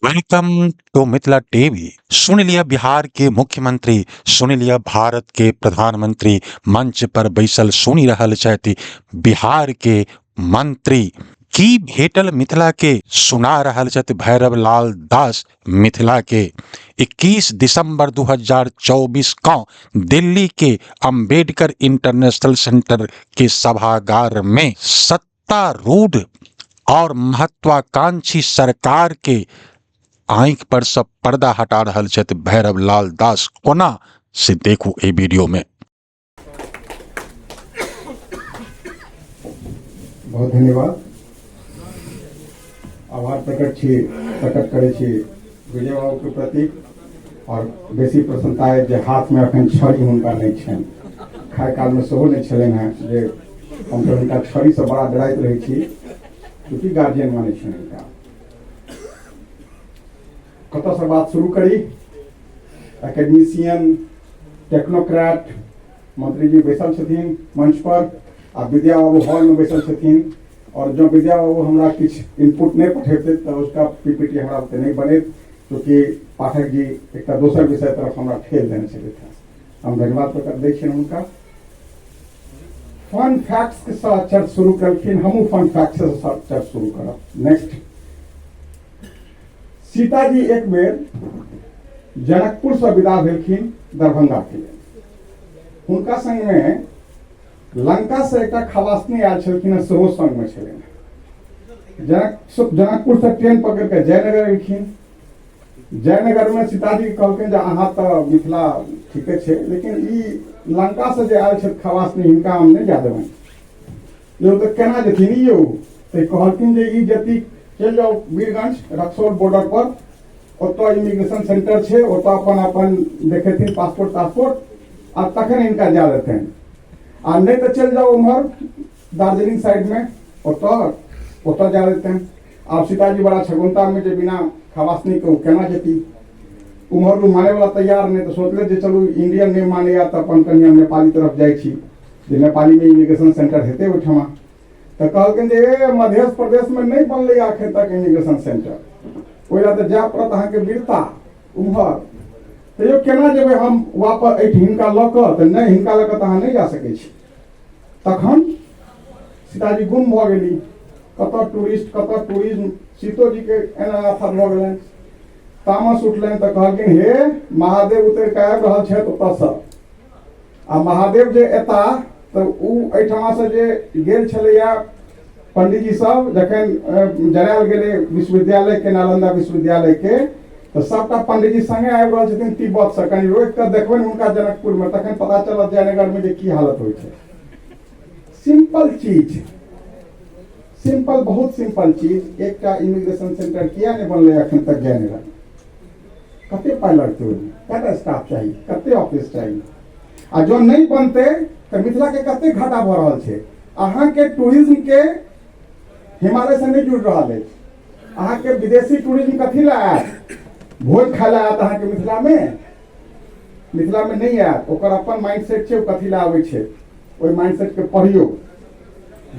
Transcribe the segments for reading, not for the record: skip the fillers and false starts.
Welcome to Mithila TV. सुन लिया बिहार के मुख्यमंत्री, सुन लिया भारत के प्रधानमंत्री, मंच पर बैसल सुनि रहल छथि बिहार के मंत्री। की भेटल मिथिला के सुना रहल छथि भैरव लाल दास मिथिला के। 21 दिसंबर 2024 को दिल्ली के अंबेडकर इंटरनेशनल सेंटर के सभागार में सत्तारूढ़ और महत्वाकांक्षी सरकार के आंखि पर सब पर्दा हटा रहल छथि भैरव लाल दास। कोना से देखू एहि वीडियो में। बहुत धन्यवाद। आभार प्रकट छी प्रकट करै छी विजय बाबू के प्रति और बेसी प्रसन्नता है जे हाथ में अखन छड़ी हुनका नहीं छनि, खाय काल में सेहो नहीं छलनि हेँ जे हम तऽ हुनका छड़ीसँ बड़ा डराइत रहै छी, चूँकि गार्जियन मानै छियनि हुनका। कतऽसँ बात शुरू करी? एकेडमिशियन, टेक्नोक्रेट मंत्री जी बैसल छथिन मंच पर आ विद्या बाबू हॉल में बैसल छथिन और जँ विद्या बाबू हमरा किछु इनपुट नहीं पठेते तो उसका पीपीटी हमरा बुते नहीं बनैत, चूँकि पाठक जी एक दोसर विषय तरफ हमरा ठेल देने छलथि हेँ। हम धन्यवाद प्रकट दै छियनि हुनका। फन फैक्ट्स के साथ चर्च शुरू कलखिन, हमहूँ फन फैक्ट्स के साथ चर्च शुरू करब। नेक्स्ट। सीता जी एक बेर जनकपुर से विदा भेलखिन दरभंगा के लेल। हुनका संग में लंका से एक खवासनी आयल छलखिन हेँ, सेहो संग में छलनि। जनकपुर से ट्रेन पकड़ के जयनगर एलखिन। जयनगर में सीताजी कहलखिन जे अहाँ तऽ मिथिला ठीके छै, लेकिन ई लंका से जे आयल छथि खवासनी हिनका हम नहि जा देबनि। यौ तऽ केना जेथिन यौ? तऽ कहलखिन जे ई जती चलि जाउ वीरगंज रक्सौल बॉर्डर पर, ओतऽ इमिग्रेशन सेंटर छै, ओतऽ अपन अपन देखेथिन पासपोर्ट तासपोर्ट आ तखन हिनका जा देथिन, आ नहि तऽ चलि जाउ उम्हर दार्जिलिंग साइड में, ओतऽ ओतऽ जा देथिन। आब सीताजी बड़ा छगुनता में जे बिना खवासनी के ओ केना जेती, उम्हर ओ माने वाला तैयार नहीं, तो सोचले जे चलू इंडियन नहीं माने तऽ अपन कनि हम नेपाली तरफ जाइ छी, जे नेपाली में इमिग्रेशन सेंटर हेतै ओहिठमा। तऽ कहलखिन जे ए मध्य प्रदेश में नहीं बनलै अखन तक इमिग्रेशन सेंटर, ओहि लए तऽ जाय पड़त अहाँके वीरता उम्हर। तैयो केना जेबै हम वापस एहि हिनका लऽ कऽ? तऽ नहि, हिनका लऽ कऽ तऽ अहाँ नहि जा सकै छी। तखन सीताजी गुम भऽ गेली, कतऽ टूरिस्ट कतऽ टूरिज्म, सीतोजीके एना आफत भऽ गेलनि। तामस उठलनि तऽ कहलखिन हे महादेव उतरि कऽ आबि रहल छथि ओतऽसँ, आ महादेव जे एता तऽ ओ एहिठमासँ जे गेल छलैया पंडीजी सब जखन जरायल गेलै विश्वविद्यालयके, नालंदा विश्वविद्यालयके, तऽ सबटा पंडीजी संगे आबि रहल छथिन तिब्बतसँ, कनि रोकि कऽ देखबनि हुनका जनकपुरमे, तखन पता चलत जयनगरमे जे की हालत होइ छै। सिंपल चीज, सिंपल, बहुत सिंपल चीज। एकटा इमिग्रेशन सेंटर किया नहि बनलै अखन तक जयनगर? कते पाइ लगतै ओहिमे, कते स्टाफ चाही, कते ऑफिस चाही? आ जँ नहि बनतै तऽ मिथिलाके कते घाटा भऽ रहल छै। अहाँके टूरिज्मके हिमालयसँ नहि जुड़ि रहल अछि। अहाँके विदेशी टूरिज्म कथी लए आयत? भोज खाय लए आयत अहाँके मिथिलामे? मिथिलामे नहि आयत। ओकर अपन माइंड सेट छै, ओ कथी लए आबै छै, ओहि माइंड सेटके पढ़ियौ।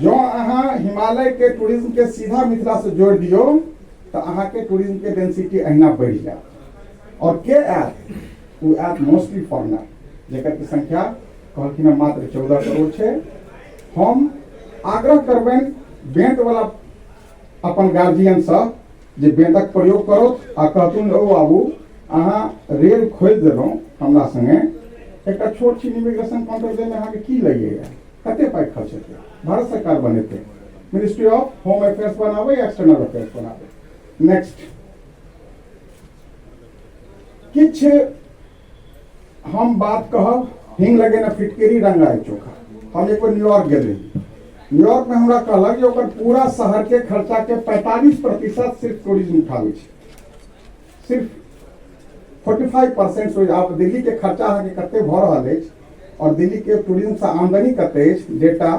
जँ अहाँ हिमालयके टूरिज्मके सीधा मिथिलासँ जोड़ि दियौ तऽ अहाँके टूरिज्मके डेंसिटी अहिना बढ़ि जायत। और के आयत? ओ आयत मोस्टली फॉरेनर, जकर की संख्या कहलखिन हँ मात्र 14 करोड़ छै। हम आग्रह करबनि बेंतवला अपन गार्जियनसँ जे बेंतक प्रयोग करो आ कहथुन ओ बाबू अहाँ रेल खोलि देलहुँ हमरा सङ्गे, एकटा छोट छिन इमिग्रेशन काउंटर दैमे अहाँके की लगैए, कते पाइ खर्च हेतै? भारत सरकार बनेतै, मिनिस्ट्री ऑफ होम अफेयर्स बनाबै या एक्सटर्नल अफेयर्स बनाबै। नेक्स्ट। किछु हम बात कहब, हिंग लगे ना फिटकरी रंगाए चोखा। हम एक बेर न्यूयॉर्क गेल रही। न्यूयॉर्क में हमरा कहलक जे ओकर पूरा शहर के खर्चा के 45% सिर्फ टूरिज्म उठाबै छै, सिर्फ 45%। आब दिल्ली के खर्चा अहाँके कते भऽ रहल अछि और दिल्ली के टूरिज्म से आमदनी कते अछि, डेटा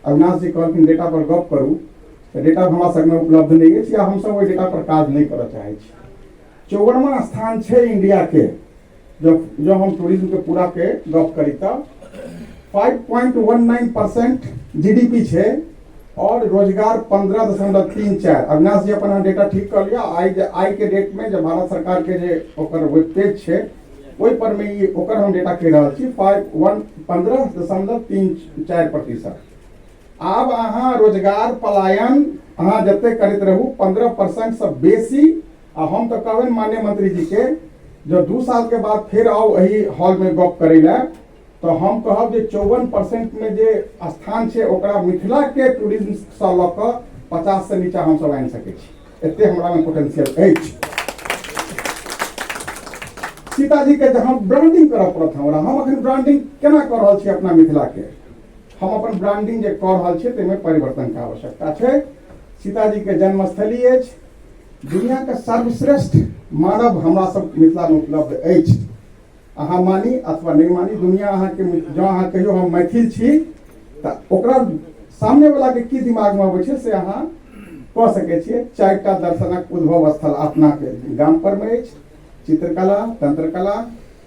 अविनाश जी कहलखिन डेटा पर गप करू, तऽ डेटा हमरा संगमे उपलब्ध नहि अछि या हमसब ओहि डेटा पर काज नहि करऽ चाहै छी। 54वां स्थान छै इंडिया के, जब जब हम टूरिज्म के पूरा के गप करी तऽ 5.19% जीडीपी छै। और रोजगार 15.34। अविनाश जी अपन डेटा ठीक कऽ लिअ। आइ जे आइ के डेट में जे भारत सरकार के जे ओकर वेब पेज छै ओहि पर में ई ओकर हम डेटा कहि रहल छी, 5 1 15.34%। आब अहाँ रोजगार पलायन अहाँ जते करैत रहू, 15% से बेसी। आ हम तऽ कहबनि माननीय मंत्री जी के, जब 2 साल के बाद फेर आउ एहि हॉल में गप करै लए, तऽ हम कहब जे 54% में जे स्थान छै ओकरा मिथिला के टूरिज्म से लऽ कऽ 50 से नीचा हमसब आनि सकै छी। एते हमरा में पोटेंशियल अछि। सीताजी के जहाँ ब्रांडिंग करऽ पड़त हमरा, हम अखन ब्रांडिंग केना कऽ रहल छी अपना मिथिला के? हम अपन ब्रांडिंग जे कऽ रहल छियै ताहिमे परिवर्तन के आवश्यकता छै। सीताजी के जन्मस्थली अछि, दुनिया के सर्वश्रेष्ठ मानव हमरा सब मिथिला में उपलब्ध अछि। अहाँ मानी अथवा नहि मानी, दुनिया अहाँके जँ अहाँ कहियो हम मैथिल छी तऽ ओकरा सामने वाला के की दिमाग में अबै छै से अहाँ कऽ सकै छियै। 4टा दर्शनक उद्भव स्थल अपना के गाम पर में अछि, चित्रकला, तंत्रकला,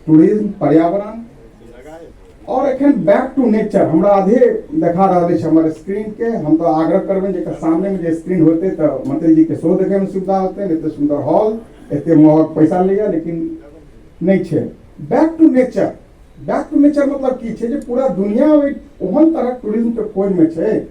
टूरिज्म, पर्यावरण और एखन बैक टू नेचर। हमरा आधे देखा रहल अछि हमर स्क्रीन के। हम तऽ आग्रह करबनि जे एकर सामने में जे स्क्रीन होते तऽ मंत्री जी के सेहो देखे में सुविधा होते। एते सुंदर हॉल, एते महग पैसा लैया, लेकिन नहि छै। Back to nature, back to nature मतलब की छै जे पूरा दुनिया ओहन तरहक टूरिज्म के खोज में छै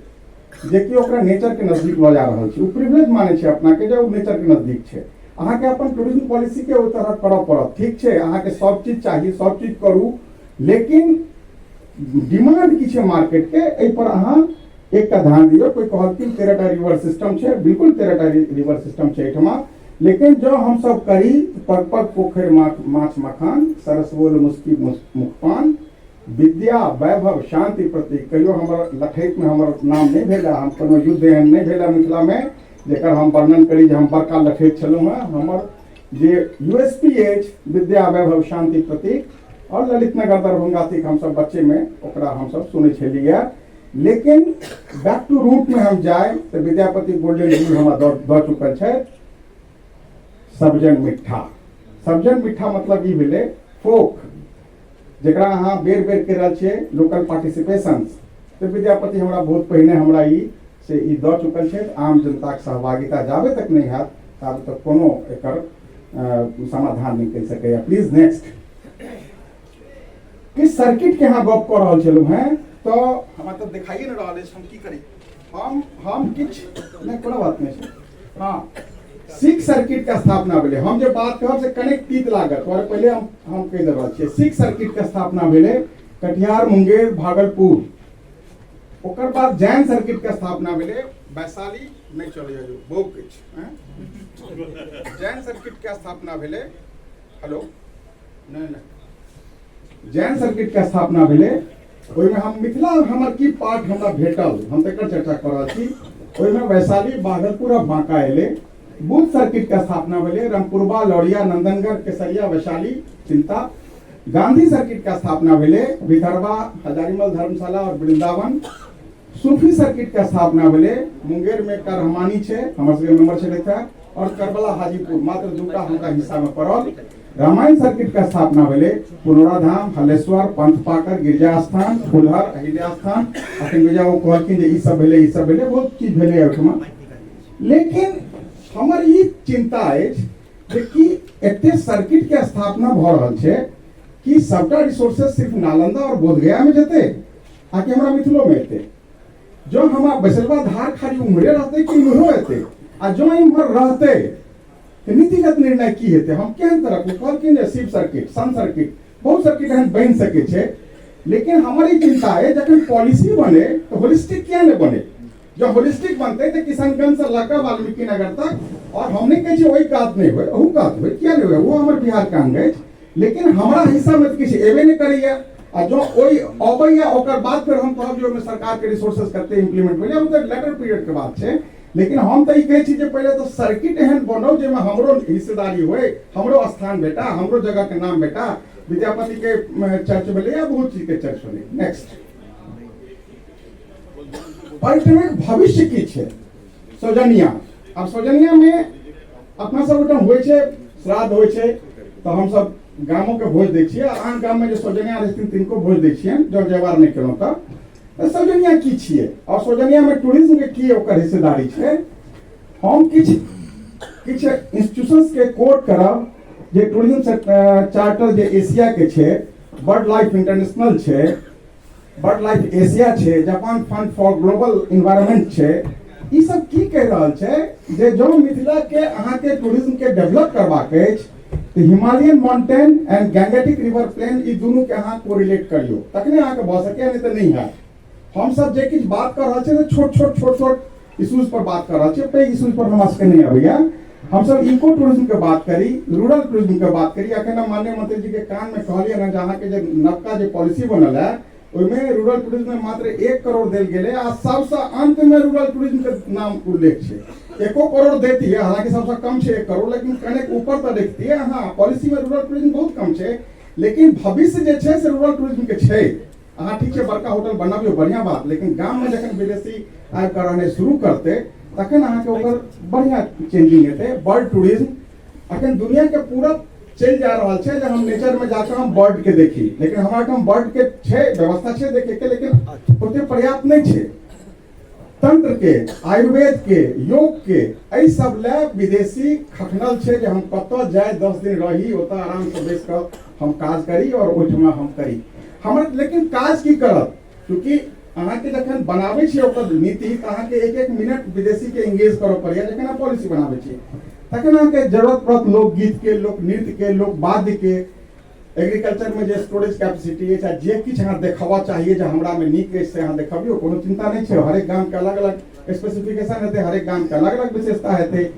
जे कि ओकरा नेचर के नजदीक लऽ जा रहल छै। ओ प्रिविलेज मानै छै अपना के जे ओ नेचर के नजदीक छै। अहाँके अपन टूरिज्म पॉलिसी के ओहि तरह करऽ पड़त। ठीक छै, अहाँके सब चीज चाही, सब चीज करू, लेकिन डिमांड की छै मार्केट के, एहि पर अहाँ एकटा ध्यान दियौ। कोई कहलखिन 13टा रिवर सिस्टम छै, बिल्कुल 13टा रिवर सिस्टम छै एहिठमा, लेकिन जँ हमसब करी पग पग पोखरि माछ मखान, सरस बोल मुस्की मुखपान, विद्या वैभव शांति प्रतीक। कहियो हमर लठैत में हमर नाम नहीं भेल, हम कोनो युद्ध एहन नहीं भेल मिथिला में जेकर हम वर्णन करी जे हम बड़का लठैत छलहुँ हँ। हमर जे यूएसपी अछि विद्या वैभव शांति प्रतीक और ललित नगर दरभंगा तक हमसब बच्चे में ओकरा हमसब सुनै छलियै। लेकिन बैक टू रूट में हम जाए तो विद्यापति गोल्डन रूल हमरा दऽ चुकल छै, सबजन मिठ्ठा। सबजन मिठ्ठा मतलब ई भेलै फोक, जकरा अहाँ बेर बेर कहि रहल छियै लोकल पार्टिसिपेशन। तऽ विद्यापति हमरा बहुत पहिने हमरा ई से ई दऽ चुकल छथि। आम जनताक सहभागिता जाबे तक नहि हैत ताबे तक कोनो एकर समाधान निकलि सकैए। Please next. कि सर्किट के अहाँ गप कऽ रहल छलहुँ हेँ तऽ हमरा तऽ देखाइए नहि रहल अछि, हम की करी? हम किछु नहि, कोनो बात नहि छै। हाँ, सिख सर्किट के स्थापना भेलै। हम जे बात कहब से कनेक तीत लागत, और पहिले हम कहि दऽ रहल छियै। सिख सर्किट के स्थापना भेलै कटिहार, मुंगेर, भागलपुर। ओकर बाद जैन सर्किट के स्थापना भेलै वैशाली, नहि चलै जाइयो बहुत किछु। जैन सर्किट के स्थापना भेलै, हेलो, नहि नहि, जैन सर्किट के स्थापना भेलै। ओहिमे हम मिथिला हमर की पार्ट हमरा भेटल, हम तकर चर्चा कऽ रहल छी। ओहिमे वैशाली, भागलपुर आ बांका एलै। बुद्ध सर्किट के स्थापना भेलै रामपुरबा, लौरिया, नंदनगढ़, केसरिया, वैशाली, चिंता। गांधी सर्किट के स्थापना भेलै विदर्भा, हजारीमल धर्मशाला और वृंदावन। सूफी सर्किट के स्थापना भेलै मुंगेर में एकटा रहमानी छै, हमर सबके मेंबर छलथि हेँ, और करबला, हाजीपुर, मात्र दूटा हमरा हिस्सा में पड़ल। रामायण सर्किट के स्थापना भेलै पुनौरा धाम, हलेश्वर, पंथपाकर, गिरजा स्थान, फुलहर, अहिल्या स्थान। अखन विजय ओ कहलखिन जे ई सब भेलै, ई सब भेलै, बहुत चीज भेलै ओहिठमा। लेकिन हमर ई चिंता अछि जे कि एते सर्किट के स्थापना भऽ रहल छै कि सबटा रिसोर्सेस सिर्फ नालंदा और बोधगया में जेतै आ कि हमरा मिथिलो में एतै? जँ हमरा बैसलवा धार खाली उम्हरे रहतै कि इम्हरो एतै? आ जँ इम्हर रहतै तऽ नीतिगत निर्णय की हेतै? हम केहन तरहक कहलखिन जे शिव सर्किट, सन सर्किट, बहुत सर्किट एहन बनि सकै छै, लेकिन हमर ई चिंता है जखन पॉलिसी बने तऽ होलिस्टिक किया नहि बने? जब होलिस्टिक बनते तऽ किशनगंज से लऽ कऽ वाल्मीकि नगर तक, और हम नहि कहै छियै ओहि कात नहि होय, ओहू कात होय, किया नहि होय, ओ हमर बिहार के अंग अछि, लेकिन हमरा हिस्सा में तऽ किछु एबे नहि करैया। आ जँ ओहि अबैया ओकर बाद फेर हम कहब जे ओहिमे सरकार के रिसोर्सेज कते इम्प्लीमेंट भेलै, ओ तऽ लेटर पीरियड के बात छै। लेकिन हम तऽ ई कहै छी जे पहिले तऽ सर्किट एहन बनौ जाहिमे हमरो हिस्सेदारी होय, हमरो स्थान भेटा, हमरो जगह के नाम भेटा। विद्यापति के चर्च भेलै या बहुत चीज के चर्च भेलै। नेक्स्ट, पर्यटनक भविष्य की छै? सौजनिया। आब सौजनिया में अपना सब ओहिठाम होइ छै, श्राद्ध होइ छै तऽ हमसब गामो के भोज दै छियै, आ आन गाम में जे सौजनिया रहै छथिन तिनको भोज दै छियनि, जँ जयवार नहि केलहुँ तऽ। तऽ सौजनिया की छियै आओर सौजनियामे टूरिज्मके की ओकर हिस्सेदारी छै। हम किछु किछु इंस्टीट्यूशंसके कोट करब जे टूरिज्म चार्टर जे एशियाके छै, बर्ड लाइफ इंटरनेशनल छै, बर्ड लाइफ एशिया छै, Japan fund for global environment छै। ई सब की कहि रहल छै जे जँ मिथिलाके अहाँके टूरिज्मके डेवलप करबाक अछि तऽ Himalayan mountain and Gangetic river plain ई दुनूके अहाँ कोरिलेट करियौ, तखने अहाँके भऽ सकैए, नहि तऽ नहि हैत। हमसब जे किछु बात कऽ रहल छियै से छोट छोट छोट छोट इश्यूज पर बात कऽ रहल छियै, पैघ इश्यूज पर हमरा सबके नहि अबैया। हमसब इको टूरिज्म के बात करी, रूरल टूरिज्म के बात करी। अखन हम माननीय मंत्री जी के कान में कहलियै ने जे अहाँके जे नवका जे पॉलिसी बनल है ओहिमे रूरल टूरिज्म में मात्र 1 करोड़ देल गेलै आ सबसँ अंत में रूरल टूरिज्म के नाम उल्लेख छै। 1 करोड़ देती है, हालांकि सबसँ कम छै 1 करोड़, लेकिन कनेक ऊपर तऽ देखती है। हाँ, पॉलिसी में रूरल टूरिज्म बहुत कम छै, लेकिन भविष्य जे छै से रूरल टूरिज्म के छै। अहाँ ठीक छै बड़का होटल बनाबियौ, बढ़िआँ बात, लेकिन गाममे जखन विदेशी आबि कऽ रहनाइ शुरू करतै तखन अहाँके ओकर बढ़िआँ चेंजिंग हेतै। बर्ड टूरिज्म अखन दुनियाके पूरा चलि जा रहल छै जे हम नेचरमे जाकऽ हम बर्डके देखी, लेकिन हमरा ओहिठाम बर्डके छै व्यवस्था छै देखैके, लेकिन ओते पर्याप्त नहि छै। तंत्र के, आयुर्वेद के, योग के, एहि सब लए विदेशी खखनल छै जे हम कतऽ जाय 10 दिन रही, ओतऽ आरामसँ बैस कऽ हम काज करी और ओहिठमा हम करी हमर। लेकिन काज की करत? चूँकि अहाँके जखन बनाबै छियै ओकर नीति तऽ अहाँके एक एक मिनट विदेशी के एंगेज करऽ पड़ैया। जखन अहाँ पॉलिसी बनाबै छियै तखन अहाँके जरूरत पड़त लोकगीत के, लोक नृत्य के, लोक वाद्य के, एग्रीकल्चर में जे स्टोरेज कैपेसिटी अछि आ जे किछु अहाँ देखाबऽ चाहिए जे हमरामे नीक अछि से अहाँ देखबियौ, कोनो चिंता नहि छै। हरेक गामके अलग अलग स्पेसिफिकेशन हेतै, हरेक गामके अलग अलग विशेषता हेतै।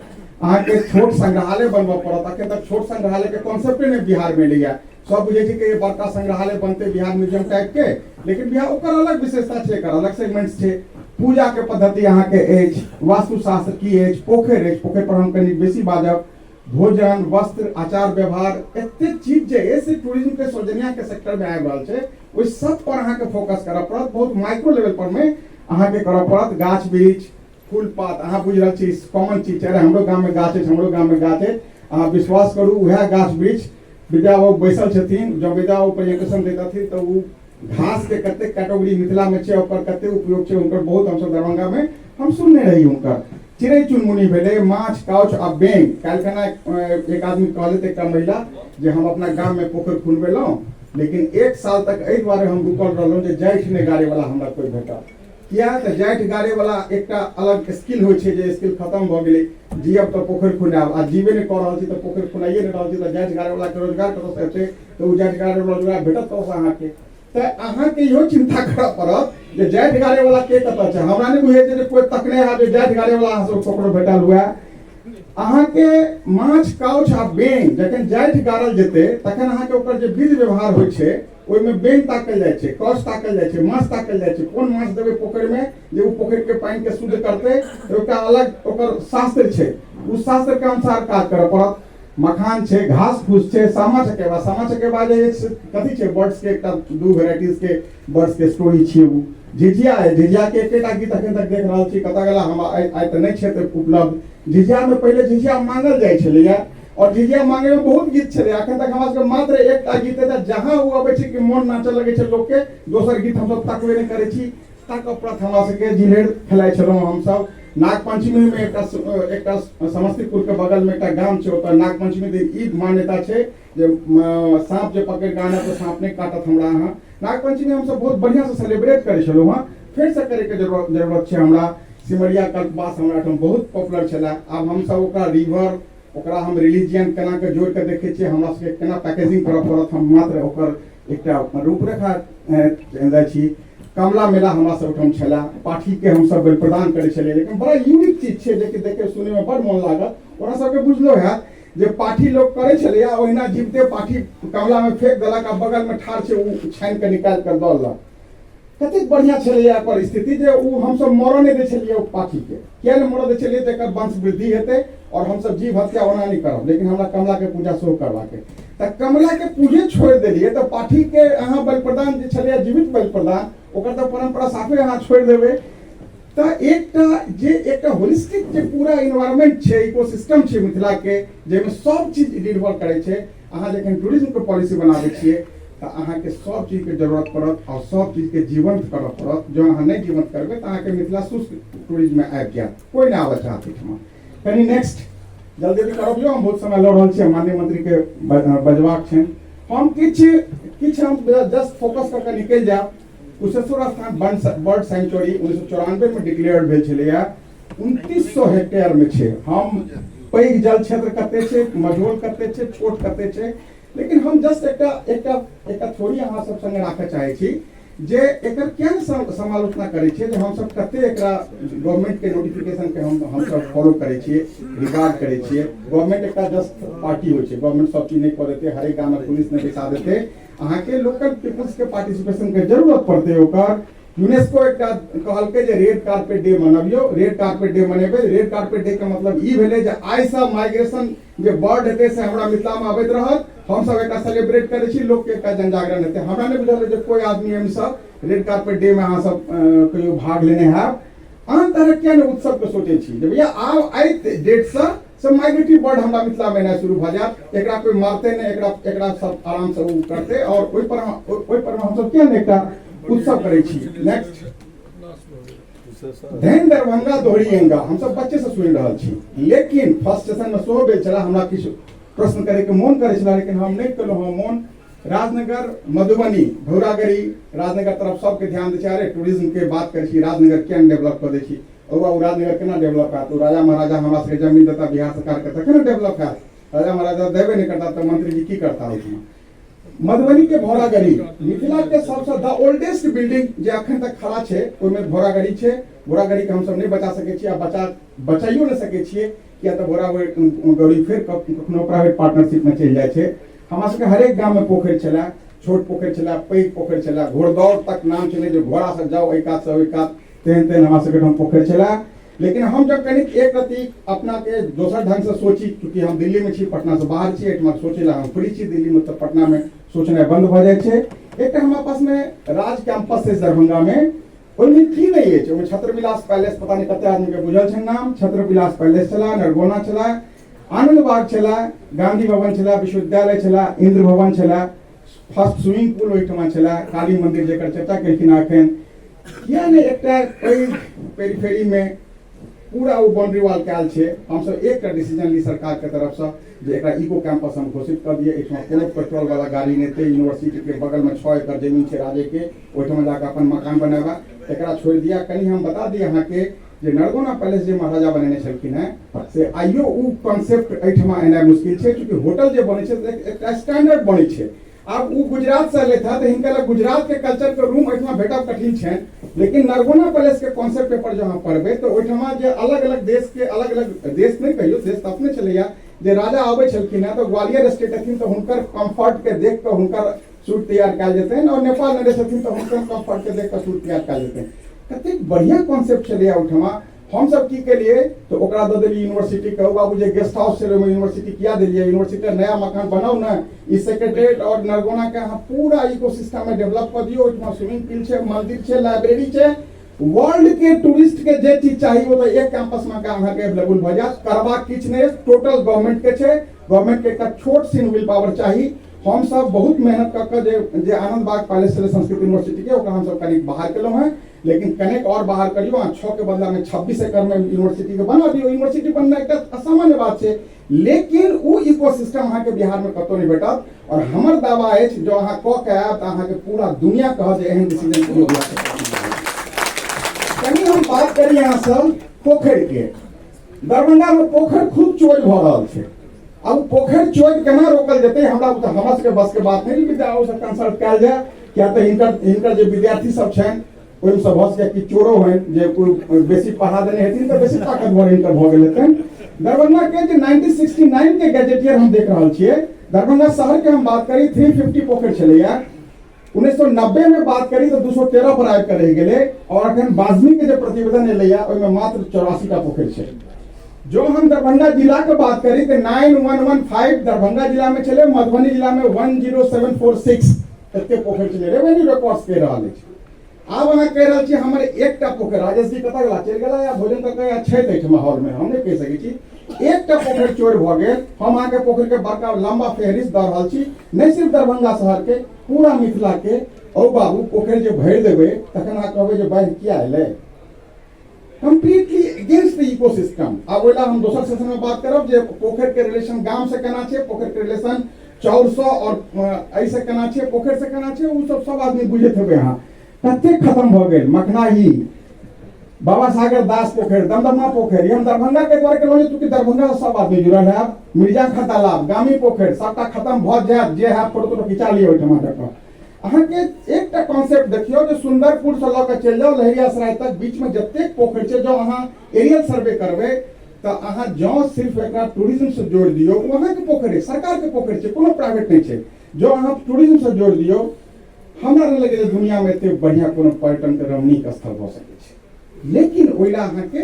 अहाँके छोट संग्रहालय बनबऽ पड़त। अखन तक छोट संग्रहालयके कॉन्सेप्टे नहि बिहारमे एलैए। सब बुझै छै कि बड़का संग्रहालय बनतै बिहार म्यूजियम टाइपके, लेकिन बिहार ओकर अलग विशेषता छै, एकर अलग सेगमेंट छै। पूजाके पद्धति अहाँके अछि, वास्तुशास्त्र की अछि, पोखरि अछि, पोखरि पर हम कनि बेसी बाजब, भोजन, वस्त्र, आचार व्यवहार, एतेक चीज जे अछि से टूरिज्म के सौजनिया के सेक्टर में आबि रहल छै, ओहि सब पर अहाँके फोकस करऽ पड़त। बहुत माइक्रो लेवल पर में अहाँके करऽ पड़त। गाछ वृक्ष, फूल पात, अहाँ बुझि रहल छी कॉमन चीज छै, अरे हमरो गाम में गाछ अछि, हमरो गाम में गाछ अछि। अहाँ विश्वास करू, उएह गाछ वृक्ष विद्या बाबू बैसल छथिन, जँ विद्या बाबू प्रेजेंटेशन दैतथिन तऽ ओ घास के कतेक कैटेगरी मिथिला में छै, ओकर कतेक उपयोग छै हुनकर, बहुत हमसब दरभंगा में हम सुनने रही हुनकर। चिड़ै चुनमुनी भेलै, माछ काउच आ बेंग। काल्हिखना एक आदमी कहलथि, एकटा महिला, जे हम अपना गाम में पोखरि खुनबेलहुँ, लेकिन 1 साल तक एहि दुआरे हम रुकल रहलहुँ जे जाठि नहि गाड़ैवला हमरा कोइ भेटल। किया तऽ जाठि गाड़ैवला एकटा अलग स्किल होइ छै, जे स्किल खतम भऽ गेलै। जियब तऽ पोखरि खुनायब, आ जीबे नहि कऽ रहल छी तऽ पोखरि खुनाइए नहि रहल छी, तऽ जाठि गाड़ैवलाके रोजगार कतऽसँ हेतै? तऽ ओ जाठि गाड़ैवला रोजगार भेटत कतऽसँ अहाँके? तऽ अहाँके इहो चिन्ता करऽ पड़त जे जाठि गाड़ैवला के कतऽ छै। हमरा नहि बुझै छै जे कोइ तकने हैत जे जाठि गाड़ैवला अहाँ सब ककरो भेटल हुए। अहाँके माछ काउछ आ बेंग जखन जाठि गाड़ल जेतै तखन अहाँके ओकर जे विधि व्यवहार होइ छै ओहिमे बेंग ताकल जाइ छै, कछ ताकल जाइ छै, माछ ताकल जाइ छै। कोन माछ देबै पोखरिमे जे ओ पोखरिके पानिके शुद्ध करतै, तऽ ओकरा अलग ओकर शास्त्र छै, ओ शास्त्रके अनुसार काज करऽ पड़त। मखान छै, घास फूस छै, सामा चकेबा। सामा चकेबा जे अछि कथी छै, बर्ड्स के एकटा 2 वेराइटीज के बर्ड्स के स्टोरी छियै ओ। झिझिया है, झिझिया के एकेटा गीत अखन तक देख रहल छी, कतऽ गेला हम आइ तऽ नहि छै उपलब्ध। झिझिया में पहिले झिझिया मांगल जाइ छलैया और झिझिया मांगे में बहुत गीत छलै। अखन तक हमरा सबके मात्र एकटा गीत है, जहाँ ओ अबै छै कि मोन नाचऽ लगै छै लोकके, दोसर गीत हमसब तकबे नहि करै छी। ताकऽ पड़त हमरा सबके। जिलेर खेलाइ छलहुँ हमसब नागपंचमी में। एकटा एकटा समस्तीपुर के बगल में एकटा गाम छै, ओतऽ नागपंचमी दिन ई मान्यता छै जे साँप जे पकड़ि कऽ आनब तऽ साँप नहि काटत हमरा। अहाँ नागपंचमी हमसब बहुत बढ़िआँसँ सेलिब्रेट करै छलहुँ हँ, फेरसँ करैके जरूरत जरूरत छै हमरा। सिमरिया कल्पवास हमरा ओहिठाम बहुत पॉपुलर छलै। आब हमसब ओकरा रिवर, ओकरा हम रिलीजियन केना कऽ जोड़ि कऽ देखै छियै, हमरा सबके केना पैकेजिंग करऽ पड़त, हम मात्र ओकर एकटा रूपरेखा दै छी। कमला मेला हमरा सब ओहिठाम छलै, पाठीके हमसब बलि प्रदान करै छलियै, लेकिन बड़ा यूनिक चीज छै जेकि देखै सुनैमे बड़ मोन लागत। ओकरा सबके बुझलो हैत जे पाठी लोक करै छलैया, ओहिना जीविते पाठी कमलामे फेंक देलक आ बगलमे ठाढ़ छै ओ छानि कऽ निकालि कऽ दऽ लेलक। कतेक बढ़िआँ छलैया एकर स्थिति जे ओ हमसब मरऽ नहि दै छलियै ओ पाठीके। किया नहि मरऽ दै छलियै? तऽ एकर वंश वृद्धि हेतै आओर हमसब जीव हत्या ओना नहि करब, लेकिन हमरा कमलाके पूजा सेहो करबाक अइ। तऽ कमलाके पूजे छोड़ि देलियै तऽ पाठीके अहाँ बलि प्रदान जे छलैया जीवित बलि प्रदान, ओकर तऽ परम्परा साफे अहाँ छोड़ि देबै। तऽ एकटा जे एकटा होलिस्टिक जे पूरा इन्वायरमेंट छै, इकोसिस्टम छै मिथिलाके, जाहिमे सब चीज निर्भर करै छै। अहाँ जखन टूरिज्मके पॉलिसी बनाबै छियै तऽ अहाँके सब चीजके जरूरत पड़त आओर सब चीजके जीवंत करऽ पड़त। जँ अहाँ नहि जीवंत करबै तऽ अहाँके मिथिला शुष्क टूरिज्ममे आबि जायत, कोइ नहि आबऽ चाहत एहिठमा। कनि नेक्स्ट जल्दी जल्दी करब यौ, हम बहुत समय लऽ रहल छी, माननीय मंत्रीके बजबाक छनि। हम किछु किछु हम जस्ट फोकस कऽ के निकलि जायब। कुशेश्वर स्थान बर्ड सेंचुरी 1994 में डिक्लेयर भेल छलैया, 2900 हेक्टेयर में छै। हम पैघ जल क्षेत्र कते छै, मझोल कते छै, छोट कते छै, लेकिन हम जस्ट एकटा एकटा एकटा थोड़ी अहाँ सब संगे राखऽ चाहै छी जे एकर किया नहि समालोचना करै छियै जे हमसब कते एकरा गवर्नमेंट के नोटिफिकेशन के हमसब फॉलो करै छियै, रिगार्ड करै छियै। गवर्नमेंट एकटा जस्ट पार्टी होइ छै, गवर्नमेंट सब चीज नहि कऽ देतै, हरेक गाममे पुलिस नहि बैसा देतै, अहाँके लोकल पीपल्स के पार्टिसिपेशन के जरूरत पड़तै। ओकर यूनेस्को एकटा कहलकै जे रेड कार्पेट डे मनबियौ, रेड कार्पेट डे मनेबै। रेड कार्पेट डे के मतलब ई भेलै जे आइसँ माइग्रेशन जे बर्ड हेतै से हमरा मिथिलामे अबैत रहत, हमसब एकटा सेलिब्रेट करै छी, लोकके एकटा जनजागरण हेतै। हमरा नहि बुझल जे कोइ आदमी एहिमे सब रेड कार्पेट डे मे अहाँ सब कहियो भाग लेने हैब। आन तरहक किया नहि उत्सवके सोचै छी जे भैया आब एहि डेटसँ से माइग्रेटरी बर्ड हमरा मिथिलामे एनाइ शुरू भऽ जायत, एकरा कोइ मारतै नहि, एकरा एकरा सब आरामसँ ओ करतै। आओर ओहि पर हमसब किया नहि एकटा उत्सव करै छी। नेक्स्ट, धन दरभंगा दोहरी एंगा हमसब बच्चे से सुनि रहल छी, लेकिन फर्स्ट सेशन में सेहो भेल छला, हमरा किछु प्रश्न करे के मोन करे छला लेकिन हम नहि केलहुँ। हम मोन राजनगर मधुबनी भौरागढ़ी राजनगर तरफ सबके ध्यान दै छै, अरे टूरिज्म के बात करै छी, राजनगर किया नहि डेवलप कऽ दै छी? ओ बाबू, राजनगर केना डेवलप हैत? ओ राजा महाराजा हमरा सबके जमीन देता बिहार सरकारके तखन ने डेवलप हैत। राजा महाराजा देबे नहि करता तऽ मंत्री जी की करता ओहिठमा? मधुबनी के भौरागढ़ी मिथिला के सबसे द ओल्डेस्ट बिल्डिंग जे अखन तक खड़ा छै ओहिमे भौरागढ़ी छै। भौरागढ़ी के हमसब नहि बचा सकै छियै आ बचाइयो नहि सकै छियै, किया तऽ भौरागढ़ी फेर कखनो प्राइवेट पार्टनरशिप में चलि जाइ छै। हमरा सबके हरेक गाम में पोखरि छलै, छोट पोखरि छलै, पैघ पोखरि छलै, घोड़दौड़ तक नाम छलै जे घोड़ा से जाओ एहि कात से ओहि कात, तेहन तेहन हमरा सबके ठाम पोखरि छलै। लेकिन हम जब कनिक एक रति अपना के दोसर ढंग से सोची, चूँकि हम दिल्ली में छी, पटना से बाहर छी, एहिठमा सोचै ला हम फ्री छी, दिल्ली में तऽ पटना में सोचनाइ बंद भऽ जाइ छै। एकटा हमरा पास में राज कैंपस छै दरभंगा में, ओहिमे की नहि अछि? ओहिमे छत्र विलास पैलेस, पता नहि कते आदमी के बुझल छै नाम, छत्र विलास पैलेस छला, नरगोना छला, आनंद बाग छला, गांधी भवन छला, विश्वविद्यालय छला, इंद्र भवन छला, फर्स्ट स्विमिंग पूल ओहिठमा छला, काली मंदिर जकर चर्चा केलखिन अखन। किया नहि एकटा पैघ पेरिफेरी में पूरा ओ बाउंड्री वाल कयल छै, हमसब एकटा डिसीजन ली सरकार के तरफसँ जे एकरा इको कैंपस हम घोषित कऽ दियै, एहिठमा कोनो पेट्रोल वाला गाड़ी नहि एतै, यूनिवर्सिटी के बगल में 6 एकड़ जमीन छै राजे के, ओहिठमा जाकऽ अपन मकान बनेबा, एकरा छोड़ि दिया। कनि हम बता दी अहाँके जे नरगोना पैलेस जे महाराजा बनेने छलखिन हेँ से आइयो ओ कॉन्सेप्ट एहिठमा एनाइ मुश्किल छै, चूँकि होटल जे बनै छै एकटा स्टैंडर्ड बनै छै। आब ओ गुजरात से एलथि तऽ हिनका लग गुजरात के कल्चर के रूम एहिठमा भेटब कठिन छनि, लेकिन नरगोना पैलेस के कॉन्सेप्ट पेपर जो अहाँ पढ़बै तऽ ओहिठमा जे अलग अलग देश के, अलग अलग देश नहि कहियौ, देश तऽ अपने छलैया, जे राजा आबै छलखिन हेँ तऽ ग्वालियर स्टेट हथिन तऽ हुनकर कम्फर्ट के देख कऽ हुनकर सूट तैयार कयल जेतनि और नेपाल नरेश हथिन तऽ हुनकर कम्फर्ट के देख कऽ सूट तैयार कयल जेतनि। कतेक बढ़िया कॉन्सेप्ट छलैया ओहिठमा। हमसब की केलियै तऽ ओकरा दऽ देलियै यूनिवर्सिटी के। बाबू जे गेस्ट हाउस छलै ओहिमे यूनिवर्सिटी किया देलियै? यूनिवर्सिटी नया मकान बनाउ ने, ई सेक्रेटेरिएट और नरगोना के अहाँ पूरा इकोसिस्टम में डेवलप कऽ दियौ। ओहिठमा स्विमिंग पूल छै, मंदिर छै, लाइब्रेरी छै, वर्ल्ड के टूरिस्ट के जे चीज चाही ओ तऽ एक कैंपस में अहाँके अवेलेबल भऽ जायत। करबाक किछु नहि, टोटल गवर्नमेंट के छै, गवर्नमेंट के एकटा छोट सिन will power चाही। हम सब बहुत मेहनत कऽ कऽ जे जे आनंद बाग पैलेस छलै संस्कृत यूनिवर्सिटी के, ओकरा हमसब कनिक बाहर केलहुँ हेँ, लेकिन कनेक और बाहर करियौ, अहाँ 6 के बदला में 26 एकड़ में यूनिवर्सिटी के बना दियौ। यूनिवर्सिटी बनना एकटा असामान्य बात छै, लेकिन ओ इकोसिस्टम अहाँके बिहार में कतौ नहि भेटत। और हमर दावा अछि जो अहाँ कऽ के आयब तऽ अहाँके पूरा दुनिया कहत जे एहन डिसीजन केओ बिहार। कनि हम बात करी अहाँसँ पोखरि के। दरभंगा में पोखरि खूब चोरी भऽ रहल छै। आब पोखरि चोरी केना रोकल जेतै हमरा हमरा सबके बस के बात नहि, विद्या से कंसल्ट कयल जाय, किया तऽ हिनकर हिनकर जे विद्यार्थी सब छनि ओहिमे से भऽ सकैए कि चोरो होइन, जे कोइ बेसी पढ़ा देने हेथिन तऽ बेसी ताकतवर हिनकर भऽ गेल हेतनि। दरभंगा के जे 1969 के गजेटियर हम देख रहल छियै, दरभंगा शहर के हम बात करी 350 पोखरि छलैया, 1990 में बात करी तऽ 213 पर आबि कऽ रहि गेलै और अखन बाजमी के जे प्रतिवेदन एलैया ओहिमे मात्र 84 टा पोखरि छै। जो हम दरभंगा जिला के बात करी तऽ 9115 दरभंगा जिला में छलै, मधुबनी जिला में 10746 एते पोखरि छलै। रेवेन्यू रिकॉर्ड्स कहि रहल अछि। आब अहाँ कहि रहल छी हमर एकटा पोखरि, राजेश जी कतऽ गेला, चलि गेला या भोजन कऽ के या छथि एहिठमा हॉल में, हम नहि कहि सकै छी। एकटा पोखरि चोरि भऽ गेल, हम अहाँके पोखरि के बड़का लंबा फेहरिस्त दऽ रहल छी, नहि सिर्फ दरभंगा शहर के, पूरा मिथिला के। औ बाबू, पोखरि जे भरि देबै तखन अहाँ कहबै जे बाढ़ि किया एलै? Completely against the ecosystem. आब ओहि हम दोसर सेशन में बात करब जे पोखरि के रिलेशन गाम से केना छै, पोखरि के रिलेशन चाउर से और एहिसँ केना छै, पोखरि से केना छै, ओ सब सब आदमी बुझैत हेबै अहाँ। कतेक खत्म भऽ गेल मखनाही, बाबा सागर दास पोखरि, दमदमा पोखरि। हम दरभंगा के द्वारा केलहुँ जे चूँकि दरभंगा से सब आदमी जुड़ल है। मिर्जा खा तालाब, गामी पोखरि, सबटा खत्म भऽ जायत। जे है फोटो तोटो खिंचा लिअ ओहिठमा जाकऽ। अहाँके एकटा कॉन्सेप्ट देखियौ जे सुंदरपुर से लऽ कऽ चलि जाउ लहेरियासराय तक, बीचमे जतेक पोखरि छै, जँ अहाँ एरियल सर्वे करबै तऽ अहाँ जँ सिर्फ एकरा टूरिज्म से जोड़ि दियौ, ओ अहाँके पोखरि अछि, सरकारके पोखरि छै, कोनो प्राइवेट नहि छै। जँ अहाँ टूरिज्म से जोड़ि दियौ, हमरा नहि लगैए जे दुनियामे एते बढ़िआँ कोनो पर्यटनके रमणीक स्थल भऽ सकै छै। लेकिन ओहि लए अहाँके